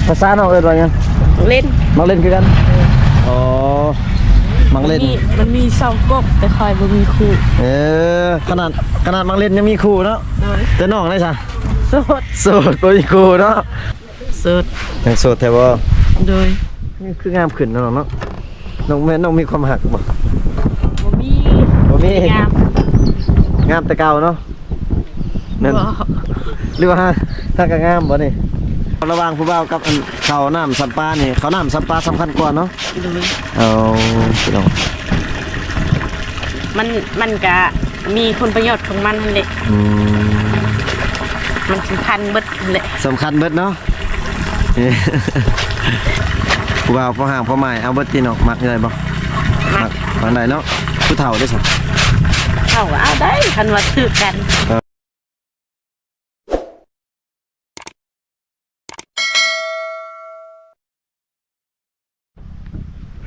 ພາສານ້ອງເອີ້ນວ່າຫຍັງ? ເຫຼັ້ນ. ມັກເຫຼັ້ນຄືກັນ? ເອີ ອໍ ມັກເຫຼັ້ນ. ມັນມີ ມັນມີສອງກົກ ແຕ່ຂ້ອຍບໍ່ມີຄູ່. ເອີ ຂະໜາດ ຂະໜາດມັກເຫຼັ້ນຍັງມີຄູ່ເນາະ. ໂດຍ. ແຕ່ນ້ອງໄດ໋ຊະ? ໂສດ. ໂສດ ບໍ່ມີຄູ່ເນາະ. ໂສດ. ຍັງໂສດແທ້ບໍ່? ໂດຍ. ຄືງາມຂຶ້ນເນາະນ້ອງເນາະ. ນ້ອງແມ່ນນ້ອງມີຄວາມຮັກບໍ່? ບໍ່ມີ. ບໍ່ມີ. ງາມ ງາມແຕ່ເກົ່າເນາະ. ແມ່ນ. ບໍ່. ຫຼືວ່າຫາ ຫາກະງາມບໍ່ນີ້? ລະຫວ່າງຜູ້ບ່າວກັບອັນເຂົ້ານ້ຳຊຳປານີ້ ເຂົ້ານ້ຳຊຳປາສຳຄັນກວ່າເນາະ. ໂດຍ. ເອົາ ພີ່ນ້ອງ ມັນ ມັນກະມີຜົນປະໂຫຍດຂອງມັນຫັ້ນແຫຼະ. ອືມ ມັນສຳຄັນເບິດຫັ້ນແຫຼະ. ສຳຄັນເບິດເນາະ. ຜູ້ບ່າວພໍຮ່າງພໍໝາຍ ເອົາເບິດຕິນ້ອງ. ມັກໄດ້ບໍ່? ມັກ. ມັກປານໃດເນາະ? ຜູ້ເຖົ້າເດ້ຊະ? ເຖົ້າກໍເອົາໄດ້ ຄັນວ່າຖືກກັນ.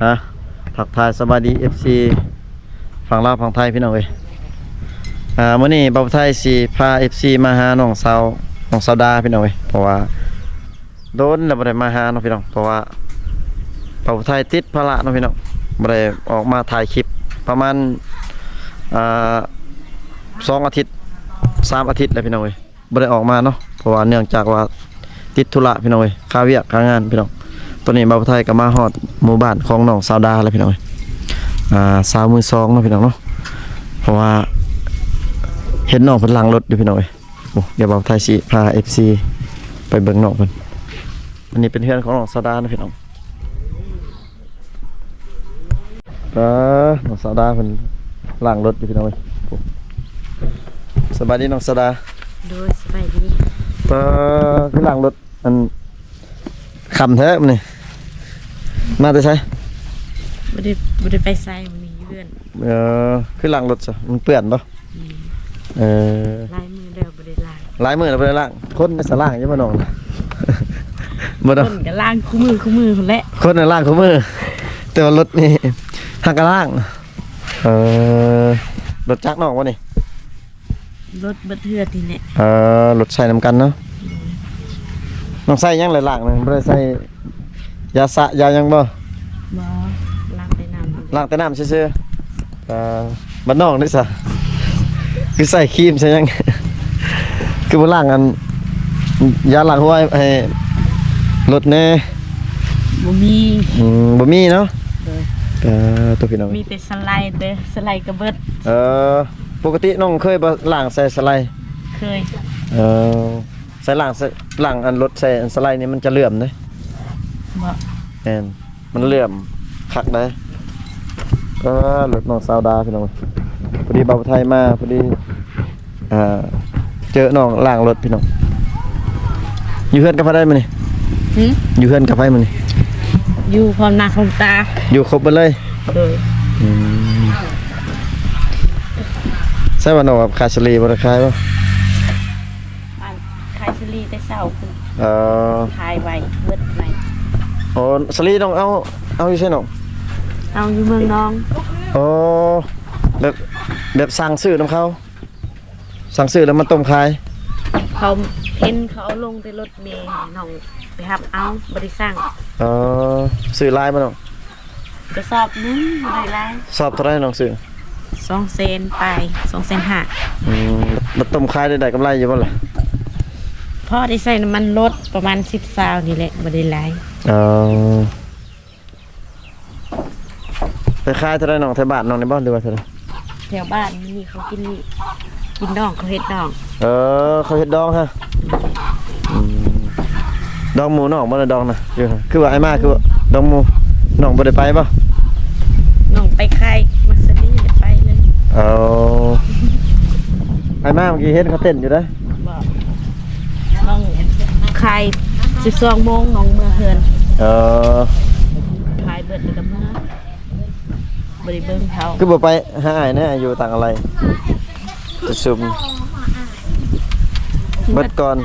ຮະ ທັກທາຍສະບາຍດີ ເອັຟຊີ ຝັ່ງລາວຝັ່ງໄທ ພີ່ນ້ອງເອີຍ. ອ່າ ມື້ນີ້ບ່າວໄທຊິພາ ເອັຟຊີ ມາຫານ້ອງສາວ ນ້ອງສາວດາ ພີ່ນ້ອງເອີຍ. ເພາະວ່າດົນແລ້ວບໍ່ໄດ້ມາຫາເນາະ ພີ່ນ້ອງ. ເພາະວ່າບ່າວໄທຕິດພາລະເນາະ ພີ່ນ້ອງ ບໍ່ໄດ້ອອກມາຖ່າຍຄລິບປະມານ ອ່າ ສອງອາທິດ ສາມອາທິດແລ້ວ ພີ່ນ້ອງເອີຍ. ບໍ່ໄດ້ອອກມາເນາະ ເພາະວ່າເນື່ອງຈາກວ່າຕິດທຸລະ ພີ່ນ້ອງເອີຍ ຄາວຽກຄາງານ ພີ່ນ້ອງ. ຕອນນີ້ບ່າວໄທກໍມາຮອດໝູ່ບ້ານຂອງນ້ອງສາວດາແລ້ວ ພີ່ນ້ອງເອີຍ. ອ່າ ສາວມືສອງເນາະ ພີ່ນ້ອງເນາະ ເພາະວ່າເຫັນນ້ອງເພິ່ນລ້າງລົດຢູ່ ພີ່ນ້ອງເອີຍ. ໂອ້ ດຽວບ່າວໄທຊິພາ ເອັຟຊີ ໄປເບິ່ງນ້ອງເພິ່ນ. ອັນນີ້ເປັນເຮືອນຂອງນ້ອງສາວດາເນາະ ພີ່ນ້ອງ. ປາ ນ້ອງສາວດາເພິ່ນລ້າງລົດຢູ່ ພີ່ນ້ອງເອີຍ. ໂອ້ ສະບາຍດີນ້ອງສາວດາ. ໂດຍ ສະບາຍດີ. ປາ ຄືລ້າງລົດ ອັນ ຄ່ຳແທ້ມື້ນີ້ ມາແຕ່ໃສ? ບໍ່ໄດ້ ບໍ່ໄດ້ໄປໃສມື້ນີ້ ຢູ່ເຮືອນ. ເອີ ຄືລ້າງລົດຊະ ມັນເປື້ອນບໍ່? ອືມ ເອີ ຫຼາຍມື້ແລ້ວບໍ່ໄດ້ລ້າງ. ຫຼາຍມື້ແລ້ວບໍ່ໄດ້ລ້າງ. ຄົນໄດ້ສະລ້າງຢູ່ບໍ່ນ້ອງ? ບໍ່ດອກ ຄົນກໍລ້າງຄູ່ມື້ ຄູ່ມື້ພຸ້ນແຫຼະ. ຄົນນະລ້າງຄູ່ມື້ ແຕ່ວ່າລົດນີ້ຫາກະລ້າງ. ເອີ ລົດຈັກນ້ອງບໍ່ນີ້? ລົດເບິດເທື່ອນີ້ແຫຼະ. ເອີ ລົດໃຊ້ນຳກັນເນາະ. ໂດຍ. ນ້ອງໃຊ້ຫຍັງແຫຼະລ້າງນີ້? ບໍ່ໄດ້ໃຊ້ ຢາສະຢາຫຍັງບໍ່? ບໍ່ ລ້າງແຕ່ນ້ຳ. ລ້າງແຕ່ນ້ຳຊື່ໆ. ເອີ ບ້ານນ້ອງນີ້ຊະ ຄືໃສ່ຄຣີມໃສ່ຫຍັງ ຄືບໍ່ລ້າງອັນ ຢາລ້າງຫົວໃຫ້ລົດແດ່? ບໍ່ມີ. ອືມ ບໍ່ມີເນາະ. ໂດຍ. ເອີ ໂຕພີ່ນ້ອງ ມີແຕ່ສະໄລເດີ ສະໄລກໍເບິດ. ເອີ ປົກກະຕິນ້ອງເຄີຍບໍ່ລ້າງໃສ່ສະໄລ? ເຄີຍ. ເອີ ໃສ່ລ້າງ ໃສ່ລ້າງອັນລົດໃສ່ອັນສະໄລນີ້ມັນຈະເຫຼື້ອມເດ້. ບໍ່. ແມ່ນ ມັນເຫຼື້ອມຄັກໃດ. ເອີ ລົດນ້ອງສາວດາ ພີ່ນ້ອງ ພໍດີບ່າວໄທມາ ພໍດີ ອ່າ ເຈີນ້ອງລ້າງລົດ ພີ່ນ້ອງ. ຢູ່ເຮືອນກັບໃຜໄດ້ມື້ນີ້? ຫື? ຢູ່ເຮືອນກັບໃຜມື້ນີ້? ຢູ່ພ້ອມໜ້າພ້ອມຕາ. ຢູ່ຄົບເບິດເລີຍ? ໂດຍ. ອືມ ໃຊ້ວ່ານ້ອງຂາຍສາລີບໍ່ໄດ້ຂາຍບໍ່? ອັນ ຂາຍສາລີແຕ່ເຊົ້າພຸ້ນ. ເອີ ຂາຍໄວເບິດໄວ. ໂອ້ ສາລີນ້ອງເອົາ ເອົາຢູ່ໃສນ້ອງ? ເອົາຢູ່ເມືອງນອງ. ໂອ້ ແບບ ແບບສັ່ງຊື້ນຳເຂົາ ສັ່ງຊື້ແລ້ວມາຕົ້ມຂາຍ? ເຂົາເຫັນເຂົາເອົາລົງແຕ່ລົດເມ ນ້ອງໄປຮັບເອົາ ບໍ່ໄດ້ສັ່ງ. ເອີ ຊື້ຫຼາຍບໍ່ນ້ອງ? ກະສອບໜຶ່ງ ບໍ່ໄດ້ຫຼາຍ. ສອບເທົ່າໃດນ້ອງຊື້? ສອງແສນປາຍ ສອງແສນຫ້າ. ອືມ ແລ້ວຕົ້ມຂາຍໄດ້ ໄດ້ກຳໄລຢູ່ບໍ່ລະ? ພໍໄດ້ໃຊ້ນ້ຳມັນລົດປະມານສິບຊາວນີ້ແຫຼະ ບໍ່ໄດ້ຫຼາຍ. ເອີ ໄປຂາຍເທົ່າໃດນ້ອງ? ແຖວບ້ານນ້ອງນີ້ບໍ່ ຫຼືວ່າເທົ່າໃດ? ແຖວບ້ານມີ ເຂົາກິນ ກິນດອງ ເຂົາເຮັດດອງ. ເອີ ເຂົາເຮັດດອງຮະ. ອືມ ດອງໝູນ້ອງບໍ່ລະ ດອງນະ? ຢູ່ ຄືວ່າອ້າຍມາ ຄືວ່າດອງໝູ ນ້ອງບໍ່ໄດ້ໄປບໍ່? ນ້ອງໄປຂາຍມັກສະລີ ໄດ້ໄປເລີຍ. ເອົາ ອ້າຍມາເມື່ອກີ້ເຫັນເຂົາເຕັ້ນຢູ່ເດ້. ບໍ່ ນ້ອງຂາຍສິບສອງໂມງ ນ້ອງເມືອເຮືອນ. ເອີ ຂາຍເບິດແລ້ວກໍເມືອ. ບໍ່ໄດ້ເບິ່ງເຂົາ. ຄືບໍ່ໄປຫາອ້າຍແດ່ ຢູ່ຕ່າງອາໄລ ປະຊຸມ ເບິດກ່ອນ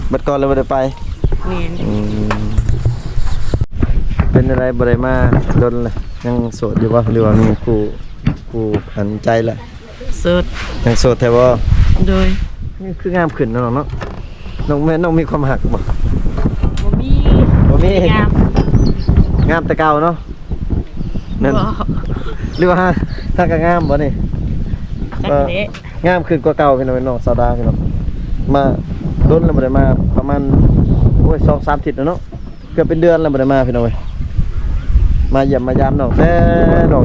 ເບິດກ່ອນແລ້ວບໍ່ໄດ້ໄປ. ແມ່ນ. ອືມ ເປັນຈັ່ງໃດ ບໍ່ໄດ້ມາດົນລະ ຍັງໂສດຢູ່ບໍ່ ຫຼືວ່າມີຄູ່ ຄູ່ອັນໃຈລະ? ໂສດ. ຍັງໂສດແທ້ບໍ່? ໂດຍ. ຄືງາມຂຶ້ນເນາະນ້ອງເນາະ. ນ້ອງແມ່ນນ້ອງມີຄວາມຮັກບໍ່? ບໍ່ມີ. ບໍ່ມີ ງາມ ງາມແຕ່ເກົ່າເນາະ ແມ່ນ ບໍ່ ຫຼືວ່າຫາກະງາມບໍ່ນີ້? ຈັກແຫຼະ ເອີ ງາມຂຶ້ນກວ່າເກົ່າພີ່ນ້ອງ ນ້ອງສາວດາພີ່ນ້ອງ ມາດົນແລ້ວບໍ່ໄດ້ມາ ປະມານ ໂອ້ຍ ສອງສາມທິດແລ້ວເນາະ ເກືອບເປັນເດືອນແລ້ວບໍ່ໄດ້ມາພີ່ນ້ອງເອີຍ ມາຢ້ຽມມາຢາມນ້ອງ ແຕ່ນ້ອງ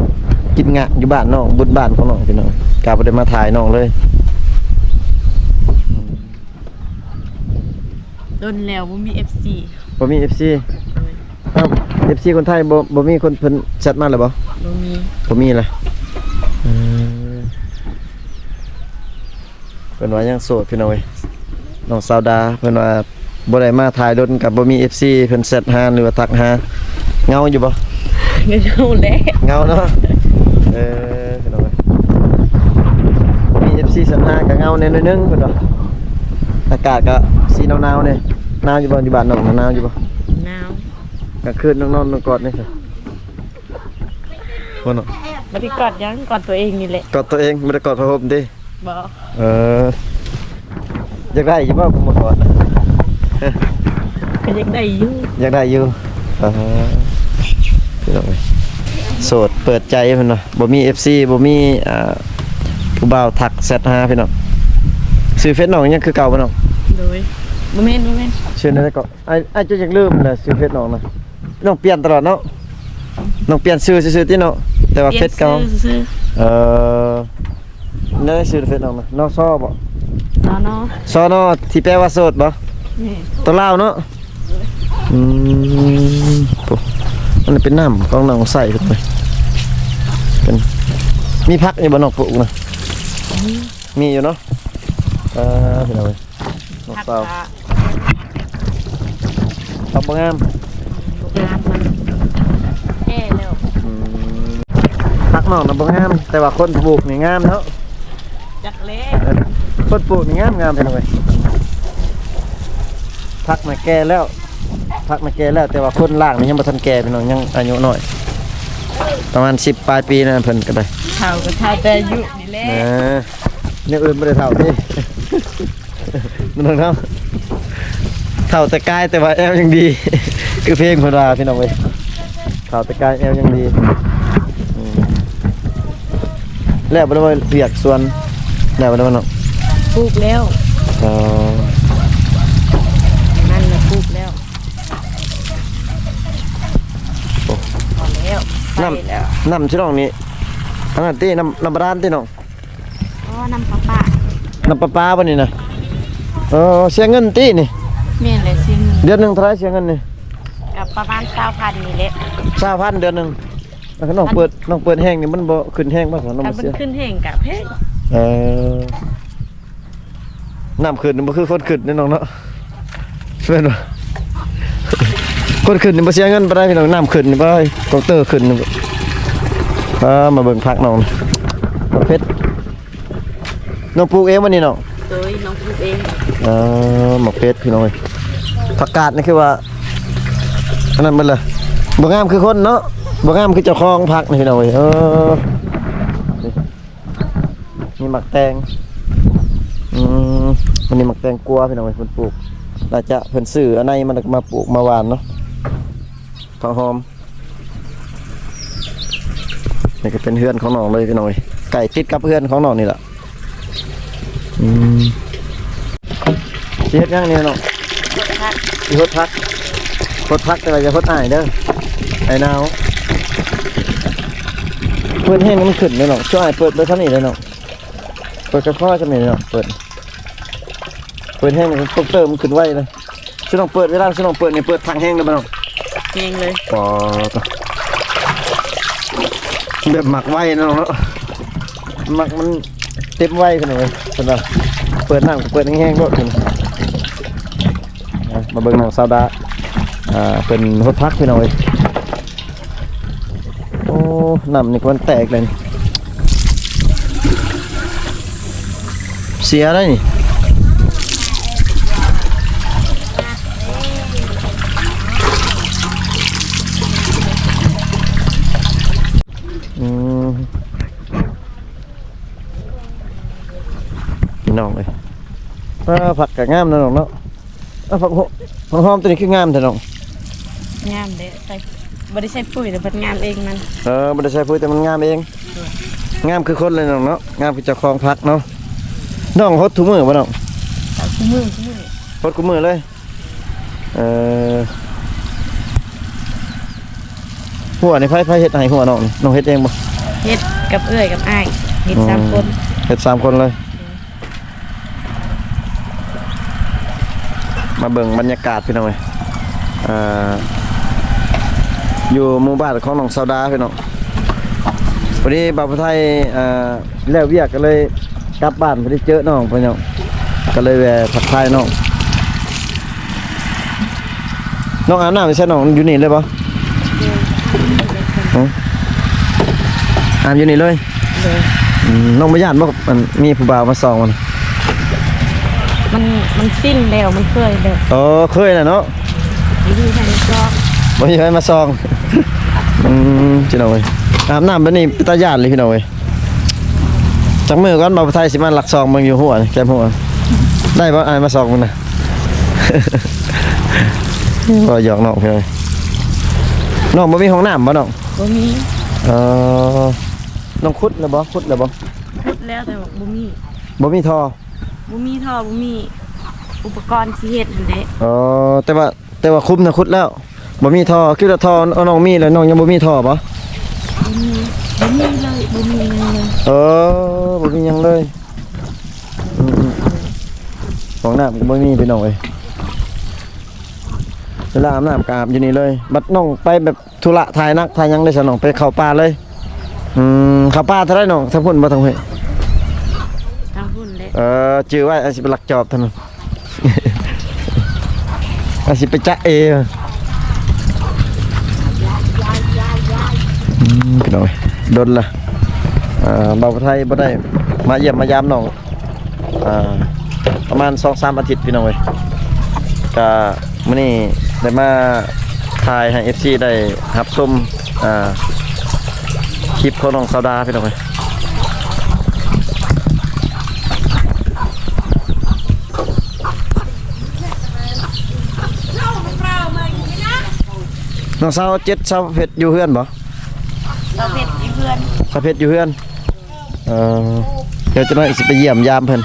ກິນງະຢູ່ບ້ານນ້ອງ ບຸນບ້ານຂອງນ້ອງພີ່ນ້ອງ ກະບໍ່ໄດ້ມາຖ່າຍນ້ອງເລີຍ. ດົນແລ້ວບໍ່ມີເອັຟຊີ ບໍ່ມີເອັຟຊີ ໂດຍ ເອີ ເອັຟຊີຄົນໄທບໍ່ ບໍ່ມີຄົນເພິ່ນແຊັດມາແລ້ວບໍ່? ບໍ່ມີ ບໍ່ມີລະ ເອີ ເພິ່ນວ່າຍັງໂສດພີ່ນ້ອງເອີຍ ນ້ອງສາວດາ ເພິ່ນວ່າບໍ່ໄດ້ມາຖ່າຍດົນ ກະບໍ່ມີເອັຟຊີເພິ່ນແຊັດຫາ ຫຼືວ່າທັກຫາ ເຫງົາຢູ່ບໍ່? ເຫງົາແຫຼະ ເຫງົາເນາະ ເອີ ພີ່ນ້ອງເອີຍ ມີເອັຟຊີສັນຫາກະເຫງົາແດ່ໜ້ອຍໜຶ່ງເພິ່ນວ່າ ອາກາດກະສີໜາວໆແດ່ ໜາວຢູ່ບໍ່? ຢູ່ບ້ານນ້ອງນະ ໜາວຢູ່ບໍ່? ໜາວ ກາງຄືນນ້ອງນອນ ນ້ອງກອດນີ້ຊະ ບໍ່ເນາະ ບໍ່ໄດ້ກອດຫຍັງ ກອດຕົວເອງນີ້ແຫຼະ ກອດຕົວເອງ ບໍ່ໄດ້ກອດຜ້າຫົ່ມຕິ? ບໍ່ ເອີ ຢາກໄດ້ຢູ່ບໍ່ ຜູ້ມາກອດນະ? ກໍຢາກໄດ້ຢູ່ ຢາກໄດ້ຢູ່ ອ່າ ພີ່ນ້ອງເອີຍ ໂສດເປີດໃຈເພິ່ນວ່າ ບໍ່ມີເອັຟຊີ ບໍ່ມີ ອ່າ ຜູ້ບ່າວທັກແຊັດຫາພີ່ນ້ອງ ຊື່ເຟສນ້ອງຍັງຄືເກົ່າບໍ່ນ້ອງ? ໂດຍ ບໍ່ແມ່ນ ບໍ່ແມ່ນ ຊື່ແນວໃດເກາະ? ອ້າຍ ອ້າຍ ເຈົ້າຈັກລືມແຫຼະ ຊື່ເຟສນ້ອງນະ ນ້ອງປ່ຽນຕະຫຼອດເນາະ ນ້ອງປ່ຽນຊື່ຊື່ໆຕິເນາະ ແຕ່ວ່າເຟສເກົ່າ ປ່ຽນຊື່ຊື່ ເອີ ແນວໃດຊື່ເຟສນ້ອງນະ ນ.ຊ. ບໍ່? ສ.ນ. ສ.ນ. ທີ່ແປວ່າໂສດບໍ່? ແມ່ນ ຕົວລາວເນາະ ອືມ ໂອ້ ອັນນີ້ເປັນນ້ຳຂອງນ້ອງໃສ່ເພິ່ນໄປ ເປັນ ມີຜັກຢູ່ບໍ່ນ້ອງປູກນະ? ມີ ມີຢູ່ເນາະ ເອີ ພີ່ນ້ອງເອີຍ ນ້ອງສາວ ຜັກກະ ຜັກບໍ່ງາມ ບໍ່ງາມ ມັນແກ່ແລ້ວ ອືມ ຜັກນ້ອງນະບໍ່ງາມ ແຕ່ວ່າຄົນປູກນີ້ງາມເນາະ ຈັກແຫຼະ ເອີ ຄົນປູກນີ້ງາມໆ ພີ່ນ້ອງເອີຍ ຜັກນະແກ່ແລ້ວ ຜັກນະແກ່ແລ້ວ ແຕ່ວ່າຄົນລ້າງນີ້ຍັງບໍ່ທັນແກ່ ພີ່ນ້ອງ ຍັງອາຍຸນ້ອຍ ປະມານສິບປາຍປີນະ ເພິ່ນກໍໄດ້ ເຖົ້າກໍເຖົ້າແຕ່ອາຍຸນີ້ແຫຼະ ເອີ ແນວອື່ນບໍ່ໄດ້ເຖົ້າຕິ ນ້ອງເນາະ ເຖົ້າແຕ່ກາຍແຕ່ວ່າແອວຍັງດີ ຄືເພງເພິ່ນວ່າ ພີ່ນ້ອງເອີຍ ເຖົ້າແຕ່ກາຍແອວຍັງດີ ອືມ ແລ້ວບໍ່ໄດ້ວ່າວຽກສວນ ແລ້ວບໍ່ໄດ້ວ່າເນາະ ປູກແລ້ວ ເອີ ນັ້ນນະ ປູກແລ້ວ ໂອ້ ພໍແລ້ວ ນ້ຳ ໃສ່ແລ້ວ ນ້ຳທີ່ນ້ອງນີ້ ອັນນັ້ນຕິ ນ້ຳ ນ້ຳບາດານຕິນ້ອງ? ອໍ ນ້ຳປະປາ ນ້ຳປະປາບໍ່ນີ້ນະ? ເອີ ເສຍເງິນຕິນີ້? ແມ່ນແຫຼະ ເສຍເງິນ ເດືອນໜຶ່ງເທົ່າໃດເສຍເງິນນີ້? ກໍປະມານຊາວພັນນີ້ແຫຼະ ຊາວພັນເດືອນໜຶ່ງ ຄັນນ້ອງເປີດ ນ້ອງເປີດແຮງນີ້ມັນບໍ່ຂຶ້ນແຮງບໍ່? ຄັນມັນຂຶ້ນແຮງກໍແພງ ເອີ ນ້ຳຂຶ້ນບໍ່ຄືຄົນຂຶ້ນເດ້ນ້ອງເນາະ ແມ່ນບໍ່? ຄົນຂຶ້ນນີ້ບໍ່ເສຍເງິນປານໃດພີ່ນ້ອງ ນ້ຳຂຶ້ນນີ້ບໍ່ ກອງເຕີຂຶ້ນນີ້ ອ່າ ມາເບິ່ງຜັກນ້ອງ ໝາກເຜັດ ນ້ອງປູກເອງບໍ່ນີ້ນ້ອງ? ໂດຍ ນ້ອງປູກເອງ ເອີ ໝາກເຜັດພີ່ນ້ອງເອີຍ ຜັກກາດນີ້ຄືວ່າ ອັນນັ້ນເບິດເລີຍ ບໍ່ງາມຄືຄົນເນາະ ບໍ່ງາມຄືເຈົ້າຂອງຜັກນີ້ພີ່ນ້ອງເອີຍ ເອີ. ມີໝາກແຕງ ອືມ ມັນມີໝາກແຕງກວາພີ່ນ້ອງເອີຍ ເພິ່ນປູກ ໜ້າຈະເພິ່ນຊື້ອັນໃນມັນ ແລ້ວກໍມາປູກມາຫວ່ານເນາະ ຜັກຫອມ ນີ້ກໍເປັນເຮືອນຂອງນ້ອງເລີຍພີ່ນ້ອງເອີຍ ໃກ້ຕິດກັບເຮືອນຂອງນ້ອງນີ້ລະ ອືມ. ຊິເຮັດຫຍັງນີ້ນ້ອງ? ຫົດຜັກ ຊິຫົດຜັກ ຫົດຜັກ ແຕ່ວ່າຢ່າຫົດອ້າຍເດີ ອ້າຍໜາວ. ເປີດແຮງມັນຂຶ້ນເດ້ນ້ອງ ຊ່ວຍອ້າຍເປີດໄປທາງນີ້ເດ້ນ້ອງ ເປີດຄ່ອຍໆ ຊ່ຳນີ້ເດ້ນ້ອງ ເປີດ ເປີດແຮງ ຕົກເຕີມມັນຂຶ້ນໄວເດ້. ຊິນ້ອງເປີດ ເວລາຊິນ້ອງເປີດນີ້ ເປີດທັງແຮງເດ້ບໍ່ນ້ອງ? ແຮງເລີຍ ປາດ ແບບໝາກໄວເນາະ ໝາກມັນ ເຕັມໄວເພິ່ນວ່າ ເພິ່ນວ່າເປີດນ້ຳກໍເປີດແຮງໆໂລດເພິ່ນ. ອ່ະ ມາເບິ່ງນ້ອງສາວດາ ອ່າ ເພິ່ນຫົດຜັກພີ່ນ້ອງເອີຍ. ໂອ້ ນ້ຳນີ້ກໍມັນແຕກເລີຍນີ້ ເສຍໄດ໋ນີ້. ອືມ ພີ່ນ້ອງເອີຍ ເອີ ຜັກກໍງາມເນາະນ້ອງເນາະ. ເອີ ຜັກໂຫ ຜັກຫອມຕົວນີ້ຄືງາມແທ້ນ້ອງ. ງາມເດ້ ໃສ່ ບໍ່ໄດ້ໃສ່ປຸ໋ຍ ແຕ່ເພິ່ນງາມເອງມັນ. ເອີ ບໍ່ໄດ້ໃສ່ປຸ໋ຍ ແຕ່ມັນງາມເອງ. ໂດຍ. ງາມຄືຄົນເລີຍນ້ອງເນາະ ງາມຄືເຈົ້າຂອງຜັກເນາະ. ນ້ອງຫົດທຸກມື້ບໍ່ນ້ອງ? ຫົດທຸກມື້ ທຸກມື້ ຫົດທຸກມື້ເລີຍ. ເອີ ຫົວນີ້ໃຜ ໃຜເຮັດໃຫ້ຫົວນ້ອງນີ້? ນ້ອງເຮັດເອງບໍ່? ເຮັດກັບເອື້ອຍກັບອ້າຍ ເຮັດສາມຄົນ. ເຮັດສາມຄົນເລີຍ. ມາເບິ່ງບັນຍາກາດພີ່ນ້ອງເອີຍ ເອີ ຢູ່ໝູ່ບ້ານຂອງນ້ອງສາວດາພີ່ນ້ອງ. ພໍດີບ່າວຜູ້ໄທ ເອີ ແລ້ວວຽກກໍເລີຍກັບບ້ານ ພໍດີເຈີນ້ອງພີ່ນ້ອງ ກໍເລີຍແວ່ທັກທາຍນ້ອງ. ນ້ອງອາບນ້ຳຢູ່ໃສນ້ອງ? ຢູ່ນີ້ເລີຍບໍ່? ໂດຍ. ຫຶ? ອາບຢູ່ນີ້ເລີຍ? ໂດຍ. ອືມ ນ້ອງບໍ່ຢ້ານບໍ່ ອັນ ມີຜູ້ບ່າວມາສ່ອງມັນ? ມັນ ມັນຊິນແລ້ວ ມັນເຄີຍແລ້ວ. ເອີ ເຄີຍແລ້ວເນາະ. ບໍ່ມີໃຜມາສ່ອງ ບໍ່ມີໃຜມາສ່ອງ. ອືມ ພີ່ນ້ອງເອີຍ ອາບນ້ຳແບບນີ້ເປັນຕາຢ້ານເລີຍພີ່ນ້ອງເອີຍ. ຈັກມື້ກ່ອນ ບ່າວຜູ້ໄທຊິມາລັກສ່ອງເບິ່ງຢູ່ຫົວນີ້ ແຄມຫົວ. ໄດ້ບໍ່ ອ້າຍມາສ່ອງເບິ່ງນະ? ເວົ້າຫຍອກນ້ອງເພິ່ນ. ນ້ອງບໍ່ມີຫ້ອງນ້ຳບໍ່ນ້ອງ? ບໍ່ມີ. ເອີ ນ້ອງຂຸດແລ້ວບໍ່? ຂຸດແລ້ວບໍ່? ຂຸດແລ້ວ ແຕ່ວ່າບໍ່ມີ ບໍ່ມີທໍ່. ບໍ່ມີທໍ່ ບໍ່ມີອຸປະກອນຊິເຮັດຫັ້ນເດ້. ເອີ ແຕ່ວ່າ ແຕ່ວ່າຂຸມນະຂຸດແລ້ວ ບໍ່ມີທໍ່. ຄິດວ່າທໍ່ນ້ອງມີແລ້ວ ນ້ອງຍັງບໍ່ມີທໍ່ບໍ່? ບໍ່ມີ ບໍ່ມີເລີຍ ບໍ່ມີຫຍັງເລີຍ. ເອີ ບໍ່ມີຫຍັງເລີຍ. ອືມໆ ຫ້ອງນ້ຳກໍບໍ່ມີພີ່ນ້ອງເອີຍ. ເວລາອາບນ້ຳກໍອາບຢູ່ນີ້ເລີຍ. ບັດນ້ອງໄປແບບທຸລະຖ່າຍໜັກຖ່າຍຫຍັງໄດ້ຊະ ນ້ອງໄປເຂົ້າປ່າເລີຍ? ອືມ ເຂົ້າປ່າທາງໃດນ້ອງ? ທາງພຸ້ນບໍ່ ທາງພີ້? ທາງພຸ້ນແຫຼະ. ເອີ ຈື່ໄວ້ ອາດຊິໄປລັກຈອບທາງນັ້ນ. ອາດຊິໄປຈະເອ ອືມ ພີ່ນ້ອງເອີຍ ດົນລະ ເອີ ບ່າວຜູ້ໄທບໍ່ໄດ້ມາຢ້ຽມມາຢາມນ້ອງ ເອີ ປະມານສອງສາມອາທິດພີ່ນ້ອງເອີຍ. ກະມື້ນີ້ໄດ້ມາຖ່າຍໃຫ້ເອັຟຊີໄດ້ຮັບຊົມ ເອີ ຄລິບຂອງນ້ອງສາວດາພີ່ນ້ອງເອີຍ. ນ້ອງສາວເຈັດ ສາວເພັດຢູ່ເຮືອນບໍ່? ສາວເພັດຢູ່ເຮືອນ. ສາວເພັດຢູ່ເຮືອນ. ເອີ ດຽວຈັກໜ້ອຍຊິໄປຢ້ຽມຢາມເພິ່ນ.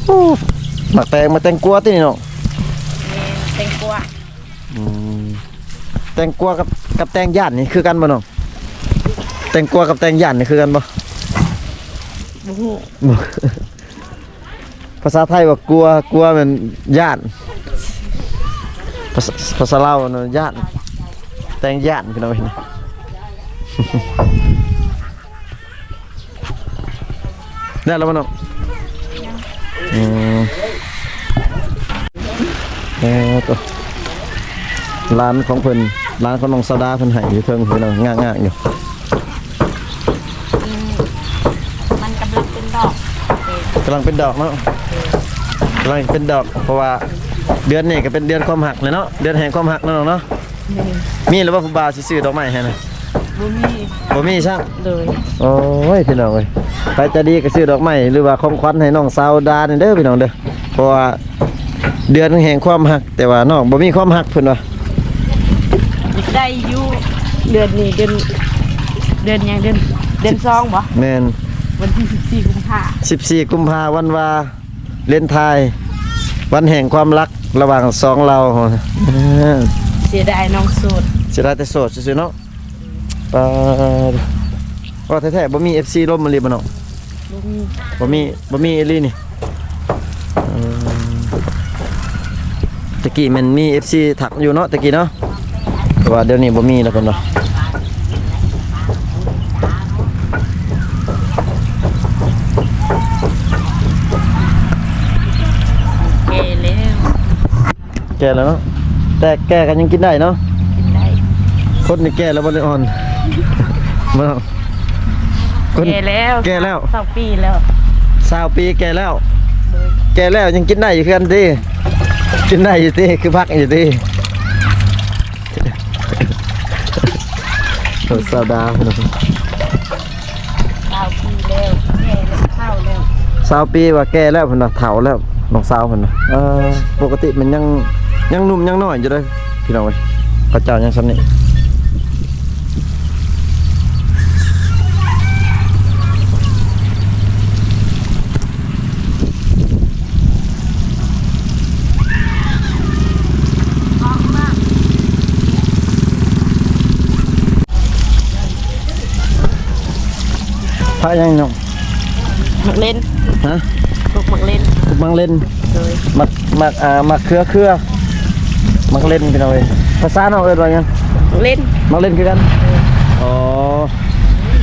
ໂອ້ ໝາກແຕງ ໝາກແຕງກວາຕິນີ້ນ້ອງ? ແມ່ນ ແຕງກວາ. ອືມ ແຕງກວາກັບ ກັບແຕງຢ້ານນີ້ຄືກັນບໍ່ນ້ອງ? ແຕງກວາກັບແຕງຢ້ານນີ້ຄືກັນບໍ່? ບໍ່ຮູ້. ພາສາໄທວ່າກົວ ກົວແມ່ນຢ້ານ. ພາສາ ພາສາລາວວ່າຢ້ານ ແຕງຢ້ານ ພີ່ນ້ອງເອີຍ. ໄດ້ແລ້ວບໍ່ນ້ອງ? ຍັງ. ອືມ ເອີ ໂຕ ຫຼານຂອງເພິ່ນ ຫຼານຂອງນ້ອງສາວດາເພິ່ນໃຫ້ຢູ່ເທິງ ພີ່ນ້ອງ ງາກໆຢູ່. ອືມ ມັນກຳລັງເປັນດອກ. ກຳລັງເປັນດອກເນາະ. ກຳລັງເປັນດອກ ເພາະວ່າເດືອນນີ້ກໍເປັນເດືອນຄວາມຮັກແຫຼະເນາະ ເດືອນແຫ່ງຄວາມຮັກເນາະນ້ອງເນາະ. ແມ່ນ. ມີແລ້ວບໍ່ຜູ້ບ່າວຊິຊື້ດອກໄມ້ໃຫ້ນະ? ບໍ່ມີ. ບໍ່ມີຊ້ຳ. ໂດຍ. ໂອ້ຍ ພີ່ນ້ອງເອີຍ ໃຜໃຈດີກໍຊື້ດອກໄມ້ ຫຼືວ່າຂອງຂວັນໃຫ້ນ້ອງສາວດານີ້ເດີ ພີ່ນ້ອງເດີ ເພາະວ່າເດືອນແຫ່ງຄວາມຮັກ ແຕ່ວ່ານ້ອງບໍ່ມີຄວາມຮັກເພິ່ນວ່າ. ຢາກໄດ້ຢູ່ ເດືອນນີ້ ເດືອນ ເດືອນຫຍັງ? ເດືອນ ເດືອນສອງບໍ່? ແມ່ນ. ວັນທີສິບສີ່ກຸມພາ ສິບສີ່ກຸມພາ ວັນວາເລນທາຍ ວັນແຫ່ງຄວາມຮັກລະຫວ່າງສອງເຫຼົ່າ. ເສຍດາຍນ້ອງໂສດ. ເສຍດາຍແຕ່ໂສດຊື່ໆເນາະ. ປາ ວ່າແທ້ໆ ບໍ່ມີເອັຟຊີລົມອີ່ຫຼີບໍ່ນ້ອງ? ບໍ່ມີ ບໍ່ມີ ບໍ່ມີອີ່ຫຼີນີ້. ເອີ ແຕ່ກີ້ແມ່ນມີເອັຟຊີທັກຢູ່ເນາະ ແຕ່ກີ້ເນາະ ແຕ່ວ່າດຽວນີ້ບໍ່ມີແລ້ວເພິ່ນວ່າ. ແກ່ແລ້ວ ແກ່ແລ້ວເນາະ ແຕ່ແກ່ກໍຍັງກິນໄດ້ເນາະ. ກິນໄດ້. ຄົນນີ້ແກ່ແລ້ວບໍ່ໄດ້ອ່ອນ ບໍ່ ຄົນແກ່ແລ້ວ ແກ່ແລ້ວ ຊາວປີແລ້ວ ຊາວປີແກ່ແລ້ວ. ໂດຍ. ແກ່ແລ້ວຍັງກິນໄດ້ຢູ່ຄືກັນຕິ? ກິນໄດ້ຢູ່ຕິ? ຄືພັກຢູ່ຕິ? ໂອ້ ສາວດາ ຊາວປີແລ້ວ ແກ່ແລ້ວ ເຖົ້າແລ້ວ. ຊາວປີວ່າແກ່ແລ້ວເພິ່ນວ່າ ເຖົ້າແລ້ວ ນ້ອງສາວເພິ່ນວ່າ. ເອີ ປົກກະຕິມັນຍັງ ຍັງໜຸ່ມຍັງນ້ອຍຢູ່ເດ້. ພີ່ນ້ອງເອີຍ ເຂົາເຈົ້າຍັງຊ່ຳນີ້. ຜັກຫຍັງນ້ອງ? ໝາກເລັ່ນ. ຮະ? ປູກໝາກເລັ່ນ. ປູກໝາກເລັ່ນ. ໂດຍ. ໝາກ ໝາກ ອ່າ ໝາກເຂືອ ເຂືອ ໝາກເລັ່ນ ພີ່ນ້ອງເອີຍ. ພາສານ້ອງເອີ້ນວ່າຫຍັງ? ໝາກເລັ່ນ. ໝາກເລັ່ນຄືກັນ? ໂດຍ. ອໍ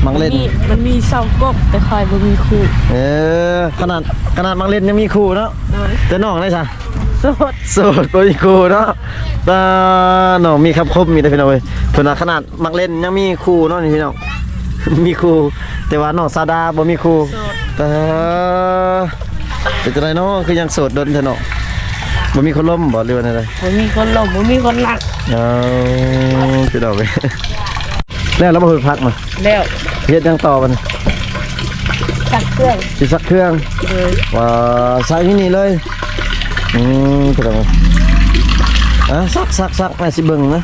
ໝາກເລັ່ນ. ມັນມີ ມັນມີຊາວກົກ ແຕ່ຂ້ອຍບໍ່ມີຄູ່. ເອີ ຂະໜາດ ຂະໜາດໝາກເລັ່ນຍັງມີຄູ່ເນາະ. ໂດຍ. ແຕ່ນ້ອງໄດ້ຊະ? ໂສດ. ໂສດ ບໍ່ມີຄູ່ເນາະ. ຕາ ນ້ອງມີຄຳຄົມອີກເດ້ ພີ່ນ້ອງເອີຍ. ເພິ່ນວ່າຂະໜາດໝາກເລັ່ນຍັງມີຄູ່ເນາະນີ້ ພີ່ນ້ອງ ມີຄູ່ ແຕ່ວ່ານ້ອງສາວດາບໍ່ມີຄູ່. ໂສດ. ຕາ ເປັນຈັ່ງໃດເນາະ ຄືຍັງໂສດດົນແທ້ເນາະ? ບໍ່ມີຄົນລົມບໍ່ ຫຼືວ່າແນວໃດ? ບໍ່ມີຄົນລົມ ບໍ່ມີຄົນຮັກ. ເອົາ ພີ່ນ້ອງເອີຍ. ແລ້ວລະບໍ່ ເຮັດຜັກນະ? ແລ້ວ. ເຮັດຫຍັງຕໍ່ບັດນີ້? ຊັກເຄື່ອງ. ຊິຊັກເຄື່ອງ? ໂດຍ. ວ່າ ຊັກຢູ່ນີ້ເລີຍ? ອືມ ພີ່ນ້ອງເອີຍ. ອ່າ ຊັກ ຊັກ ຊັກ ແມ່ຊິເບິ່ງນະ.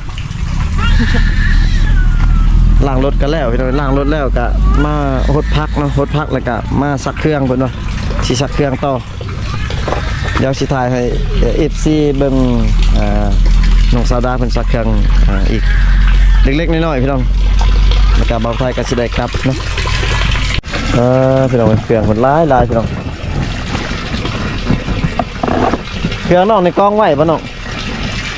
ລ້າງລົດກໍແລ້ວ ພີ່ນ້ອງ. ລ້າງລົດແລ້ວກໍມາຫົດຜັກເນາະ ຫົດຜັກແລ້ວກໍມາຊັກເຄື່ອງ ເພິ່ນວ່າຊິຊັກເຄື່ອງຕໍ່. ດຽວຊິຖ່າຍໃຫ້ ເອີ ເອັຟຊີ ເບິ່ງ ເອີ ນ້ອງສາວດາເພິ່ນຊັກເຄື່ອງ ເອີ ອີກເລັກໆນ້ອຍໆ ພີ່ນ້ອງ. ແລ້ວກໍບ່າວໄທກໍຊິໄດ້ກັບເນາະ. ເອີ ພີ່ນ້ອງ ເຄື່ອງເພິ່ນຫຼາຍໆ ພີ່ນ້ອງ. ເຄື່ອງນ້ອງນີ້ກອງໄວ້ບໍ່ນ້ອງ?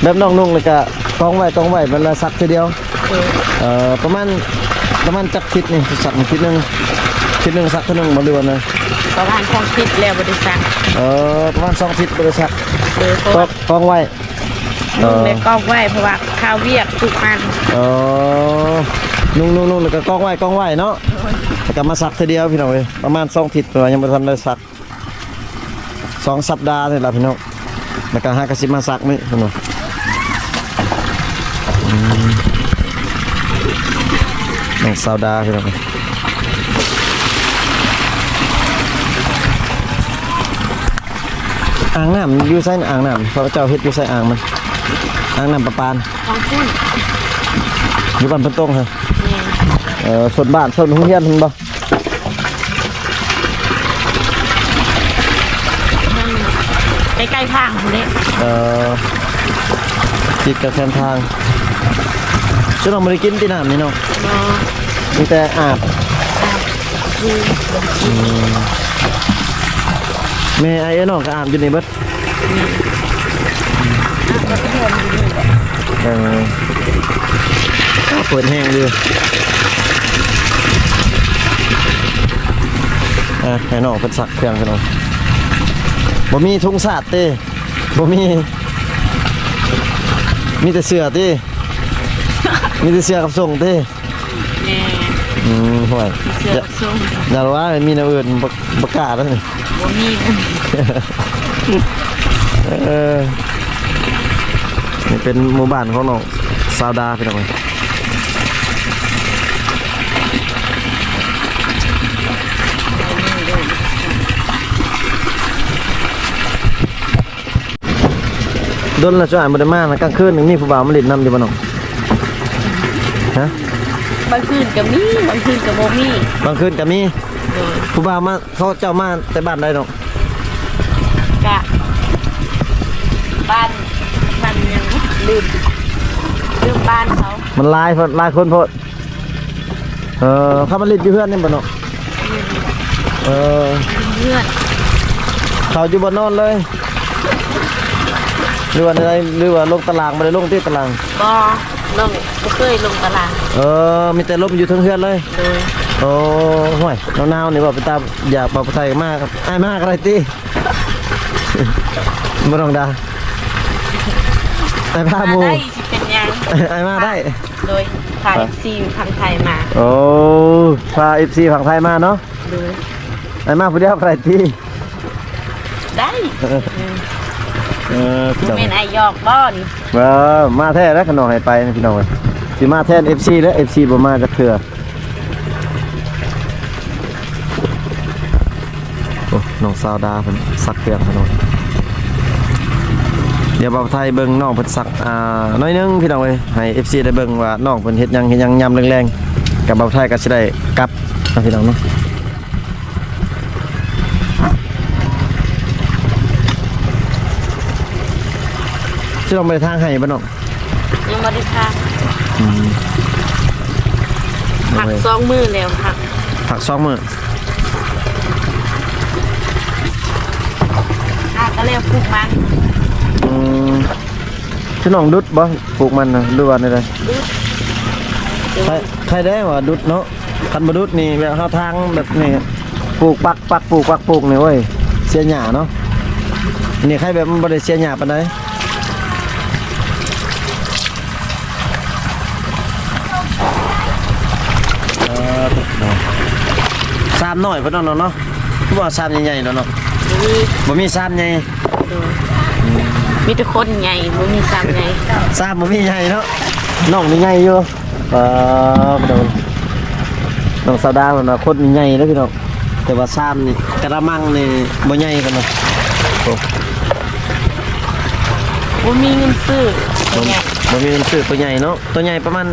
ແບບນ້ອງນຸ່ງແລ້ວກະກອງໄວ້ ກອງໄວ້ ແລ້ວຊັກເທື່ອດຽວ. ໂດຍ. ເອີ ປະມານ ປະມານຈັກທິດນີ້ ຊັກທິດໜຶ່ງ ທິດໜຶ່ງຊັກເທື່ອໜຶ່ງບໍ່ ຫຼືວ່າແນວໃດ? ປະມານສອງທິດແລ້ວບໍ່ໄດ້ຊັກ. ເອີ ປະມານສອງທິດບໍ່ໄດ້ຊັກ. ໂດຍ. ກອງ ກອງໄວ້. ນຸ່ງແລ້ວກອງໄວ້ ເອີ ເພາະວ່າຄາວວຽກທຸກອັນ. ເອີ ນຸ່ງ ນຸ່ງ ນຸ່ງແລ້ວກະກອງໄວ້ ກອງໄວ້ເນາະ. ໂດຍ. ແລ້ວກະມາຊັກເທື່ອດຽວ ພີ່ນ້ອງເອີຍ. ປະມານສອງທິດ ເພິ່ນວ່າຍັງບໍ່ທັນໄດ້ຊັກ. ສອງສັບດານີ້ລະພີ່ນ້ອງ ແລ້ວກໍຫາກະຊິມາຊັກນີ້ເພິ່ນວ່າ. ອືມ ນ້ອງສາວດາພີ່ນ້ອງ. ອ່າງນ້ຳຢູ່ໃສ? ອ່າງນ້ຳເຂົາເຈົ້າເຮັດຢູ່ໃສອ່າງມັນ? ອ່າງນ້ຳປະປານ ຢູ່ບ້ານເພິ່ນຕົງຫັ້ນ. ແມ່ນ. ເອີ ສົນບ້ານ ສົນໂຮງຮຽນຫັ້ນບໍ່? ໃກ້ໆທາງພຸ້ນເດ້. ເອີ ຕິດກັບແຄມທາງ. ສ່ວນມາກບໍ່ໄດ້ກິນຕິນ້ຳນີ້ເນາະ? ບໍ່. ມີແຕ່ອາບ. ອືມ ແມ່ອ້າຍເອື້ອຍນ້ອງກໍອາບຢູ່ນີ້ເບິດ. ເອີ ເປີດແຮງຢູ່. ອ່ະ ໃຫ້ນ້ອງເພິ່ນຊັກເຄື່ອງ ພີ່ນ້ອງ. ບໍ່ມີທຸງຊາດຕິ? ບໍ່ມີ. ມີແຕ່ເສື້ອຕິ? ມີແຕ່ເສື້ອກັບສົ້ງຕິ? ແມ່ນ. ອືມ ຫ້ວຍ ເສື້ອກັບສົ້ງ. ຢ່າວ່າມີແນວອື່ນ ບໍ່ ບໍ່ກ້າເດ້. ບໍ່ມີ. ເອີ ນີ້ເປັນໝູ່ບ້ານຂອງນ້ອງສາວດາ ພີ່ນ້ອງເອີຍ. ດົນລະ ສ່ວນຫຼາຍບໍ່ໄດ້ມານະ. ກາງຄືນນີ້ມີຜູ້ບ່າວມາຫຼິ້ນນຳຢູ່ບໍ່ນ້ອງ? ຮະ? ບາງຄືນກໍມີ ບາງຄືນກໍບໍ່ມີ. ບາງຄືນກໍມີ. ໂດຍ. ຜູ້ບ່າວມາ ເຂົາເຈົ້າມາແຕ່ບ້ານໃດນ້ອງ? ກະບ້ານ ບ້ານຫຍັງ ລືມ ລືມບ້ານເຂົາ. ມັນຫຼາຍໂພດ ຫຼາຍຄົນໂພດ. ເອີ ເຂົາມາຫຼິ້ນຢູ່ເຮືອນນີ້ບໍ່ນ້ອງ? ເອີ ເຮືອນ ເຂົາຢູ່ບ່ອນນອນເລີຍ ຫຼືວ່າໃດ ຫຼືວ່າລົງຕາລາງ? ບໍ່ໄດ້ລົງຕິຕາລາງ? ບໍ່ ລົງ ບໍ່ເຄີຍລົງຕາລາງ. ເອີ ມີແຕ່ລົມຢູ່ເທິງເຮືອນເລີຍ. ໂດຍ. ໂອ້ ຫ້ວຍ ໜາວໆນີ້ ເວົ້າໄປຕາມຢາກ ເວົ້າໄປໄທມາ ອ້າຍມາກໍໄດ້ຕິ ບໍ່ຕ້ອງດາ ອ້າຍພາໝູ່ ມາໄດ້ ຊິເປັນຫຍັງ ອ້າຍມາໄດ້. ໂດຍ ພາເອັຟຊີຝັ່ງໄທມາ. ໂອ້ ພາເອັຟຊີຝັ່ງໄທມາເນາະ. ໂດຍ. ອ້າຍມາຜູ້ດຽວກໍໄດ້ຕິ? ໄດ້. ເອີ ເອີ ບໍ່ແມ່ນອ້າຍຫຍອກບໍ່ນີ້? ເອີ ມາແທ້ແລ້ວ ຄັນນ້ອງໃຫ້ໄປພີ່ນ້ອງເອີຍ ຊິມາແທນເອັຟຊີແລ້ວ ເອັຟຊີບໍ່ມາຈັກເທື່ອ. ໂອ້ ນ້ອງສາວດາເພິ່ນຊັກເຄື່ອງ ພີ່ນ້ອງ. ດຽວບ່າວໄທເບິ່ງນ້ອງເພິ່ນສັກ ອ່າ ໜ້ອຍໜຶ່ງພີ່ນ້ອງເອີຍ ໃຫ້ເອັຟຊີໄດ້ເບິ່ງວ່ານ້ອງເພິ່ນເຮັດຫຍັງ ເຮັດຫຍັງຍາມແລງໆ ກັບບ່າວໄທກໍຊິໄດ້ກັບເນາະພີ່ນ້ອງເນາະ. ຊິລອງໄປທາງໄຮ່ບໍ່ນ້ອງ? ຍັງບໍ່ໄດ້ທາງ. ອືມ ພັກສອງມື້ແລ້ວ ພັກ ພັກສອງມື້. ຫາກໍແລ້ວປູກມັນ. ອືມ ພີ່ນ້ອງດຸດບໍ່ ປູກມັນນະ ຫຼືວ່າແນວໃດ? ດຸດ. ໃຄ ໃຄແດ່ວ່າດຸດເນາະ. ຄັນບໍ່ດຸດນີ້ ແບບເຮົາທາງແບບນີ້ ປູກປັກ ປັກ ປູກ ປັກ ປູກນີ້ ໂອ້ຍ ເສຍຫຍ້າເນາະ. ນີ້ໃຄແບບມັນບໍ່ໄດ້ເສຍຫຍ້າປານໃດ. ເອີ ຊາມນ້ອຍເພິ່ນເນາະ ເນາະ. ຄືວ່າຊາມໃຫຍ່ໆ ເນາະ ເນາະ. ບໍ່ມີ ບໍ່ມີຊາມໃຫຍ່. ໂດຍ ອືມ ມີແຕ່ຄົນໃຫຍ່ ບໍ່ມີຊາມໃຫຍ່. ຊາມບໍ່ມີໃຫຍ່ເນາະ. ນ້ອງນີ້ໃຫຍ່ຢູ່. ປາດ ນ້ອງສາວດາວເພິ່ນວ່າຄົນນີ້ໃຫຍ່ເດ້ພີ່ນ້ອງ ແຕ່ວ່າຊາມນີ້ ກະລະມັງນີ້ບໍ່ໃຫຍ່ປານໃດ. ໂອ້ ບໍ່ມີເງິນຊື້ ບໍ່ ບໍ່ມີເງິນຊື້ໂຕໃຫຍ່ເນາະ. ໂຕໃຫຍ່ປະມານ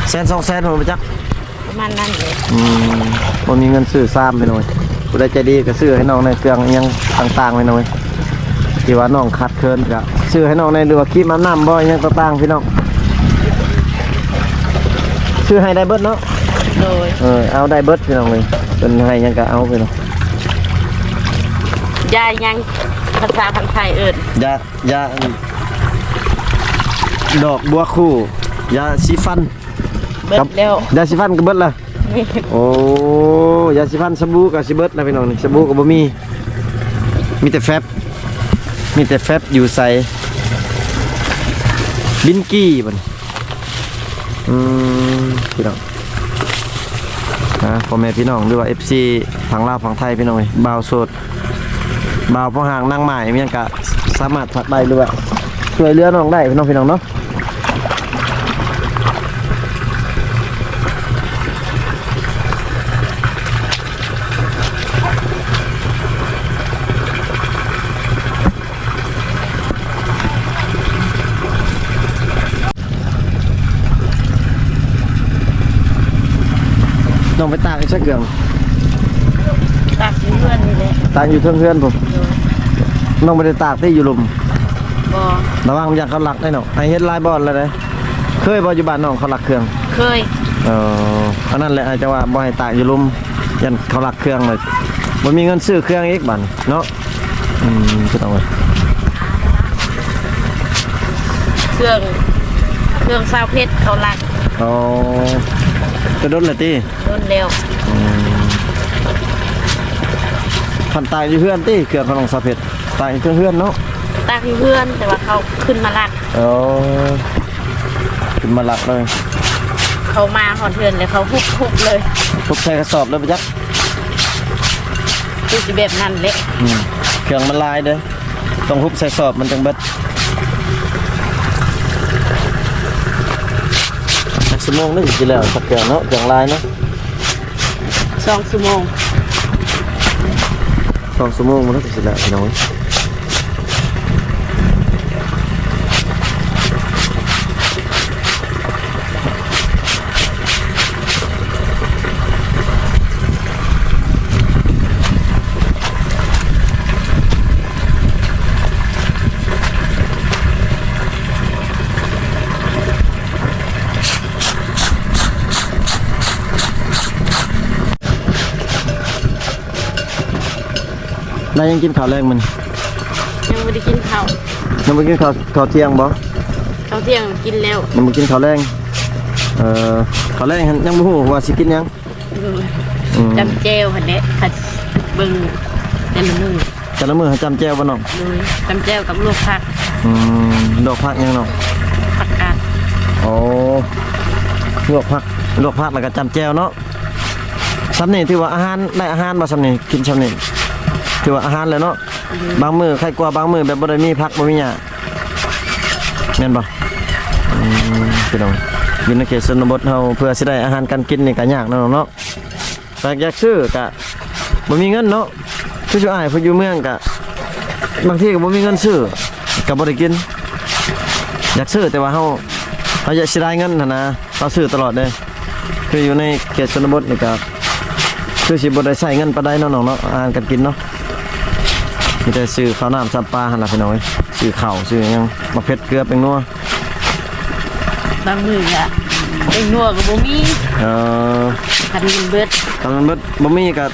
ແສນສອງແສນພຸ້ນບໍ່ຈັກ. ປະມານນັ້ນເລີຍ. ອືມ ບໍ່ມີເງິນຊື້ຊາມພີ່ນ້ອງ. ຜູ້ໃດໃຈດີກໍຊື້ໃຫ້ນ້ອງໃນເຄື່ອງອີ່ຫຍັງຕ່າງໆ ພີ່ນ້ອງ. ທີ່ວ່ານ້ອງຂາດເຂີນກະຊື້ໃຫ້ນ້ອງແດ່ ຫຼືວ່າຄຣີມອາບນ້ຳບໍ່ ອີ່ຫຍັງຕ່າງໆ ພີ່ນ້ອງ ຊື້ໃຫ້ໄດ້ເບິດເນາະ. ໂດຍ ເອີ ເອົາໄດ້ເບິດພີ່ນ້ອງເອີຍ ເພິ່ນໃຫ້ຫຍັງກະເອົາພີ່ນ້ອງ. ຢາຫຍັງ ພາສາຝັ່ງໄທເອີ້ນ ຢາ ຢາ ດອກບົວຄູ່ ຢາສີຟັນ. ເບິດແລ້ວ ຢາສີຟັນກໍເບິດລະ. ໂອ້ ຢາສີຟັນ ສະບູ່ກໍຊິເບິດລະພີ່ນ້ອງ. ນີ້ສະບູ່ກໍບໍ່ມີ ມີແຕ່ແຟັບ ມີແຕ່ແຟັບ. ຢູ່ໃສ ບິນກີ້ບັດນີ້. ອືມ ພີ່ນ້ອງ ອ່າ ພໍ່ແມ່ພີ່ນ້ອງ ຫຼືວ່າເອັຟຊີຝັ່ງລາວຝັ່ງໄທ ພີ່ນ້ອງເອີຍ ບ່າວໂສດ ບ່າວພໍ່ຮ້າງນາງໝ້າຍ ມີຫຍັງກະສາມາດທັກໄດ້ ຫຼືວ່າຊ່ວຍເຫຼືອນ້ອງໄດ້ເນາະ ພີ່ນ້ອງເນາະ. ນ້ອງໄປຕາກຢູ່ໃສເຄື່ອງ? ຕາກຢູ່ເຮືອນນີ້ແຫຼະ. ຕາກຢູ່ເທິງເຮືອນພຸ້ນ. ໂດຍ. ນ້ອງບໍ່ໄດ້ຕາກຕິຢູ່ລຸ່ມ? ບໍ່. ລະວັງຢ້ານເຂົາລັກໄດ໋ນ້ອງ. ອ້າຍເຫັນຫຼາຍບ່ອນແລ້ວເດ້. ເຄີຍບໍ່ຢູ່ບ້ານນ້ອງເຂົາລັກເຄື່ອງ? ເຄີຍ. ເອີ ອັນນັ້ນແຫຼະ ອ້າຍຈັ່ງວ່າບໍ່ໃຫ້ຕາກຢູ່ລຸ່ມ ຢ້ານເຂົາລັກເຄື່ອງເລີຍ. ບໍ່ມີເງິນຊື້ເຄື່ອງອີກບາດນີ້ເນາະ. ອືມ ພີ່ນ້ອງເອີຍ ເຄື່ອງ ເຄື່ອງຊາວເພັດເຂົາລັກ. ອໍ ແຕ່ດົນແລ້ວຕິ? ດົນແລ້ວ. ອືມ ຄັນຕາກຢູ່ເຮືອນຕິ ເຄື່ອງຂອງນ້ອງຊາວເພັດ? ຕາກຢູ່ເທິງເຮືອນເນາະ. ຕາກຢູ່ເຮືອນ ແຕ່ວ່າເຂົາຂຶ້ນມາລັກ. ອໍ ຂຶ້ນມາລັກເລີຍ. ເຂົາມາຮອດເຮືອນແລ້ວເຂົາຮຸບ ຮຸບເລີຍ. ຮຸບໃສ່ກະສອບເລີຍບໍ່ຈັກ. ຄືຊິແບບນັ້ນແຫຼະ. ອືມ ເຄື່ອງມັນຫຼາຍເດ້ ຕ້ອງຮຸບໃສ່ສອບມັນຈັ່ງເບິດ. ຈັກຊົ່ວໂມງເດ້ຊິແລ້ວ ສັກເຄື່ອງເນາະ ເຄື່ອງຫຼາຍເນາະ. ສອງຊົ່ວໂມງ. ສອງຊົ່ວໂມງມັນກໍຊິແລ້ວພີ່ນ້ອງ. ໄດ້ຫຍັງກິນເຂົ້າແລງມື້ນີ້? ຍັງບໍ່ໄດ້ກິນເຂົ້າ. ຍັງບໍ່ກິນເຂົ້າ ເຂົ້າທ່ຽງບໍ່? ເຂົ້າທ່ຽງກິນແລ້ວ. ຍັງບໍ່ກິນເຂົ້າແລງ. ເອີ ເຂົ້າແລງຫັ້ນຍັງບໍ່ຮູ້ວ່າຊິກິນຫຍັງ. ໂດຍ. ອືມ ຈ້ຳແຈ່ວຫັ້ນແຫຼະ ຄັນເບິ່ງແຕ່ລະມື້. ແຕ່ລະມື້ຫັ້ນຈ້ຳແຈ່ວບໍ່ນ້ອງ? ໂດຍ. ຈ້ຳແຈ່ວກັບລວກຜັກ. ອືມ ລວກຜັກຫຍັງນ້ອງ? ຜັກກາດ. ໂອ້ ລວກຜັກ ລວກຜັກແລ້ວກໍຈ້ຳແຈ່ວເນາະ. ຊ່ຳນີ້ຖືວ່າອາຫານ ໄດ້ອາຫານບໍ່? ຊ່ຳນີ້ ກິນຊ່ຳນີ້ຖືວ່າອາຫານແລ້ວເນາະ. ອືມ ບາງມື້ໄຄກວ່າບາງມື້ ແບບບໍ່ໄດ້ມີຜັກ ບໍ່ມີຫຍ້າ ແມ່ນບໍ່? ອືມ ພີ່ນ້ອງ ຢູ່ໃນເຂດຊົນນະບົດເຮົາ ເພື່ອຊິໄດ້ອາຫານການກິນນີ້ກໍຍາກເນາະນ້ອງເນາະ. ແຕ່ຢາກຊື້ກະບໍ່ມີເງິນເນາະ. ຄືຊຸອ້າຍເພິ່ນຢູ່ເມືອງກະ ບາງທີກໍບໍ່ມີເງິນຊື້. ກໍບໍ່ໄດ້ກິນ. ຢາກຊື້ ແຕ່ວ່າເຮົາ ເຮົາຢາກເສຍດາຍເງິນຫັ້ນນະ ເຮົາຊື້ຕະຫຼອດເດ້. ຄືຢູ່ໃນເຂດຊົນນະບົດນີ້ກໍ ຄືຊິບໍ່ໄດ້ໃຊ້ເງິນປານໃດເນາະນ້ອງເນາະ ອາຫານການກິນເນາະ. ມີແຕ່ຊື້ເຂົ້ານ້ຳຊຳປາຫັ້ນລະພີ່ນ້ອງເອີຍ ຊື້ເຂົ້າ ຊື້ຫຍັງ ໝາກເຜັດ ເກືອ ແປ້ງນົວ. ບາງມື້ກະແປ້ງນົວກໍບໍ່ມີ. ເອີ ຄັນມັນເບິດ ຄັນມັນເບິດ ບໍ່ມີກໍ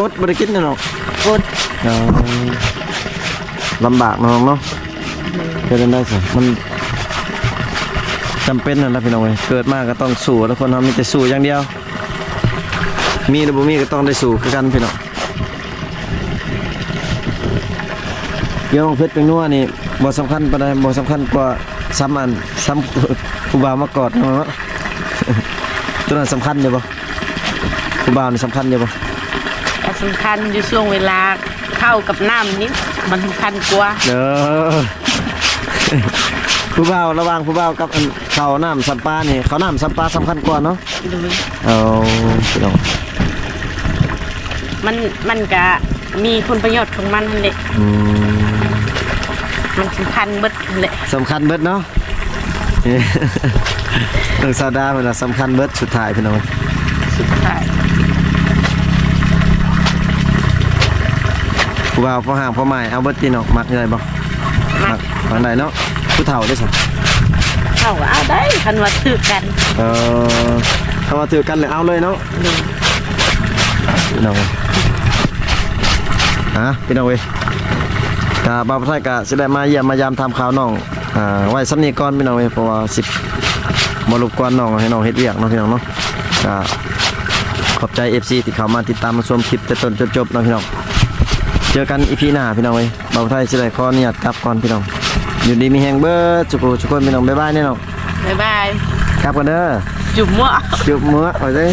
ອົດ ບໍ່ໄດ້ກິນເນາະ. ອົດ. ເອີ ລຳບາກເນາະນ້ອງເນາະ. ເຮັດຈັ່ງໃດຊະ ມັນຈຳເປັນຫັ້ນລະພີ່ນ້ອງເອີຍ ເກີດມາກໍຕ້ອງສູ້ ແລ້ວຄົນເຮົາມີແຕ່ສູ້ຢ່າງດຽວ ມີຫຼືບໍ່ມີກໍຕ້ອງໄດ້ສູ້ຄືກັນພີ່ນ້ອງ. ເລື່ອງເຜັດແປ້ງນົວນີ້ບໍ່ສຳຄັນປານໃດ ບໍ່ສຳຄັນກວ່າຊຳອັນ ຊຳຜູ້ບ່າວມາກອດເນາະ. ຕົວນັ້ນສຳຄັນຢູ່ບໍ່? ຜູ້ບ່າວນີ້ສຳຄັນຢູ່ບໍ່? ກໍສຳຄັນຢູ່ ຊ່ວງເວລາເຂົ້າກັບນ້ຳນີ້ມັນສຳຄັນກວ່າ. ເອີ ຜູ້ບ່າວ ລະຫວ່າງຜູ້ບ່າວກັບອັນເຂົ້ານ້ຳຊຳປານີ້ ເຂົ້ານ້ຳຊຳປາສຳຄັນກວ່າເນາະ. ໂດຍ. ເອົາ ພີ່ນ້ອງ ມັນ ມັນກະມີຜົນປະໂຫຍດຂອງມັນຫັ້ນແຫຼະ. ອືມ ມັນສຳຄັນເບິດຫັ້ນແຫຼະ ສຳຄັນເບິດເນາະ. ນ້ອງສາວດາເພິ່ນວ່າສຳຄັນເບິດສຸດທ້າຍພີ່ນ້ອງ ສຸດທ້າຍ. ຜູ້ບ່າວພໍຮ່າງພໍໝາຍເອົາເບິດຕິນ້ອງ ມັກໄດ້ບໍ່? ມັກ ມັກ ມັກໄດ້ເນາະ. ຜູ້ເຖົ້າເດ້ຊະ? ເຖົ້າກໍເອົາໄດ້ ຄັນວ່າຖືກກັນ. ເອີ ຄັນວ່າຖືກກັນແລ້ວເອົາເລີຍເນາະ. ໂດຍ. ພີ່ນ້ອງ ອ່າ ພີ່ນ້ອງເອີຍ ກະບ່າວໄທກະຊິໄດ້ມາຢ້ຽມມາຢາມຖາມຂ່າວນ້ອງ ອ່າ ໄວ້ສ່ຳນີ້ກ່ອນພີ່ນ້ອງເອີຍ ເພາະວ່າຊິບໍ່ລົບກວນນ້ອງ ໃຫ້ນ້ອງເຮັດວຽກເນາະພີ່ນ້ອງເນາະ. ກະຂອບໃຈ ເອັຟຊີ ທີ່ເຂົ້າມາຕິດຕາມມາຊົມຄລິບແຕ່ຕົ້ນຈົນຈົບເນາະພີ່ນ້ອງ. ເຈີກັນ ອີພີ ໜ້າພີ່ນ້ອງເອີຍ. ບ່າວໄທຊິໄດ້ຂໍອະນຸຍາດກັບກ່ອນພີ່ນ້ອງ. ຢູ່ດີມີແຮງເບິດສຸຜູ້ສຸຄົນພີ່ນ້ອງ. ບາຍບາຍເດີນ້ອງ. ບາຍບາຍ. ກັບກ່ອນເດີ. ຈຸບມົວະ ຈຸບມົວະ ບາຍບາຍ.